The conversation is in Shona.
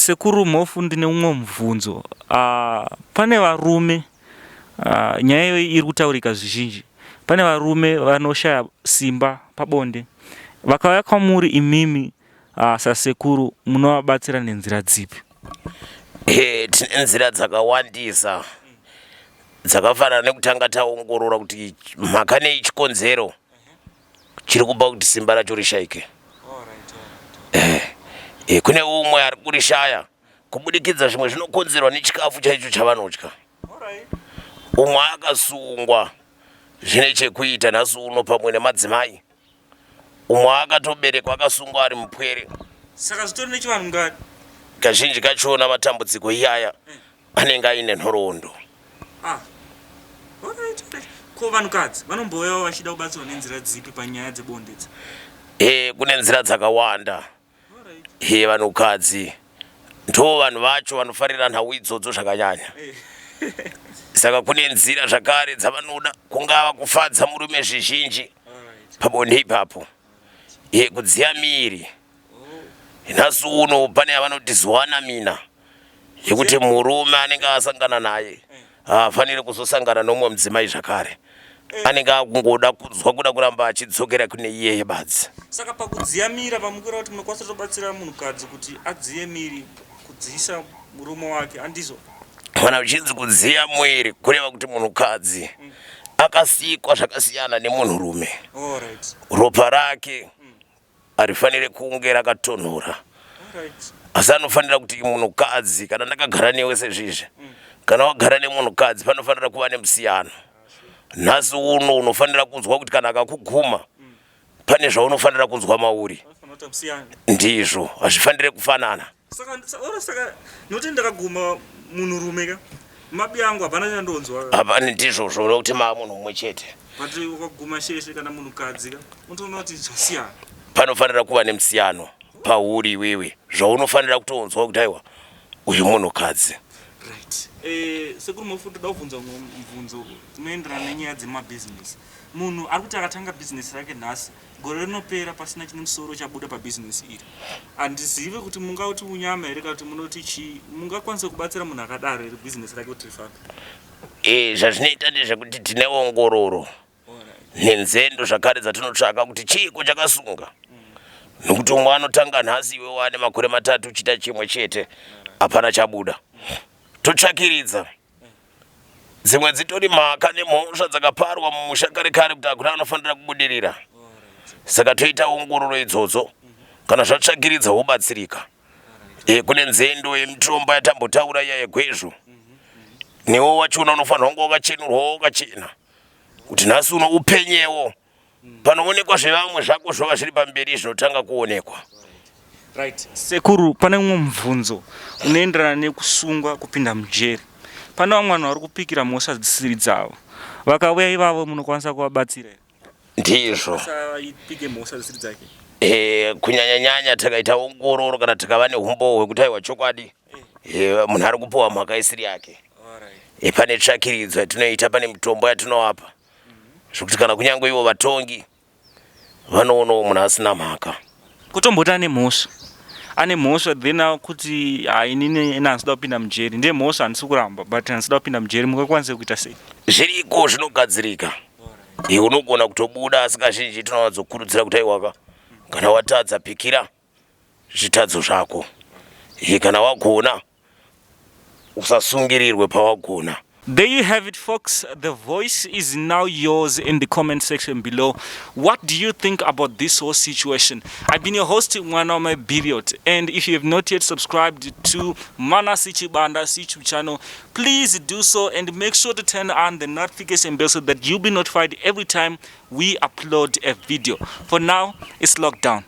Sekuru Mhofu, ndine umwe mubvunzo. Pane varume, nyaya iyoyi iri kutaurika zvizhinji. Pane varume vanoshaya simba pabonde. Vakauya kwamuri imimi sasekuru, munovabatsira nenzira dzipi? Tine nzira dzakawandisa dzakafanana nekutanga taongorora kuti mhaka nei, chikonzero chiri kupa kuti simba racho rishaike. Kune umwe ari kurishaya kubudikidza zvimwe zvinokonzerwa nechikafu chaicho chavanodya. Umwe akasungwa zvine chekuita nhasi uno pamwe nemadzimai. Umwe akatoberekwa akasungwa ari mupwere. Saka zvitori nechivanhu ngani? Kazhinji kachona matambudziko iyaya anenge aine nhoroondo. Ah. Alright. Ko vanhukadzi vanombouyawo vachida kubatsirwa nenzira dzipi panyaya dzebonde idzi? Kune nzira dzakawanda. Vanhukadzi ndo vanhu vacho vanofarira nhau idzodzo zvakanyanya. Saka kune nzira zvakare dzavanoda, kungava kufadza murume zvizhinji pabonde ipapo, kudziya miri. Nhasi uno pane yavanoti zuwana mina, yekuti murume anenge asangana naye haafaniri kuzosangana nomumwe mudzimai zvakare. Anenge akungoda kunzwa kuda kuramba achidzokera kune iyeye badzi. Saka pakudziya mira pamukura kuti munokwanisa kutobatsira munhukadzi kuti adziye miri kudziisa murume wake, handizvo? Kana uchinzi kudziya mwiri, kureva kuti munhukadzi akasikwa zvakasiyana nemunhurume. Ropa rake harifaniri kunge rakatonhora, asi anofanira kuti munhukadzi, kana ndakagara newe sezvizvi, kana wagara nemunhukadzi, panofanira kuva nemusiyano. Nhasi uno unofanira kunzwa kuti kana akakuguma pane zvaunofanira kunzwa mauri. Vanofanira kuita musiyano. Ndizvo, hazvifanire kufanana. Saka nokuti ndakaguma munhurume ka, mabi angu hapana chandonzwa. Hapana, ndizvozvo, nokuti maa munhu mumwe chete. But ukaguma sheshe kana munhukadzi ka, unotoona kuti zvasiyana. Panofanira kuva nemusiyano pauri iwewe, zvaunofanira kutonzwa kuti aiwa, uyu munhukadzi. Right. Sekuru Mhofu, toda kubvunza umwe mubvunzo unoenderana nenyaya dzemabhizinesi. Munhu ari kuti akatanga bhizinesi rake nhasi, gore rinopera pasina chine musoro chabuda pabhizinesi iri. Handizive kuti mungauti unyama here kana kuti munoti chii. Mungakwanisa kubatsira munhu akadaro here bhizinesi rake kuti rifambe? Zvazvinoita ndezvekuti tine ongororo nenzendo zvakare dzatinotsvaka kuti chiiko chakasunga, nokuti umwe anotanga nhasi, iwe wane makore 3 uchiita chimwe chete, hapana chabuda. Totsvakiridza, dzimwe dzitori mhaka nemhosva dzakaparwa mumusha kare kare kuti hakuna anofanira kubudirira. Saka toita ongororo idzodzo, kana zvatsvakiridza wobatsirika. Kune nzendo yemitombo yatambotaura iya yegwezvo. Newo wachona unofanirwa kunge wakachenurwawo, wakachena, kuti nhasi uno upenyewo panoonekwa zvevamwe, zvako zvova zviri pamberi, zvinotanga kuonekwa. Right. Sekuru, pane umwe mubvunzo unoenderana nekusungwa, kupinda mujeri. Pane vamwe vanhu vari kupikira mhosva dzisiri dzavo. Vakauya ivavo, munokwanisa kuvabatsira here? Ndizvo. Asaipike mhosva dzisiri dzake. Kunyanya-nyanya takaita ongororo kana tikava neumbowo hwekuti aiwa, chokwadi, munhu ari kupiwa mhaka isiri yake, pane tsvakiridzo yatinoita, pane mitombo yatinovapa, zvekuti kana kunyange ivo vatongi vanoonawo munhu asina mhaka. Kutomboti ane mhosva, ane mhosva, then kuti hainini ina handisida kupinda mujeri, ndiye mhosva, handisi kuramba, but handisida kupinda mujeri, mungakwanise kuita sei? Zviriko, zvinogadzirika. Iwe unogona kutobuda, asi kazhinji tinowanzokurudzira kuti aiwaka, kana watadza, pikira zvitadzo zvako. Kana wagona, usasungirirwe pawagona. There you have it, folks. The voice is now yours in the comment section below. What do you think about this whole situation? I've been your host, Mwanome Billiot. And if you have not yet subscribed to Manasi Chibanda's YouTube channel, please do so and make sure to turn on the notification bell so that you'll be notified every time we upload a video. For now, it's lockdown.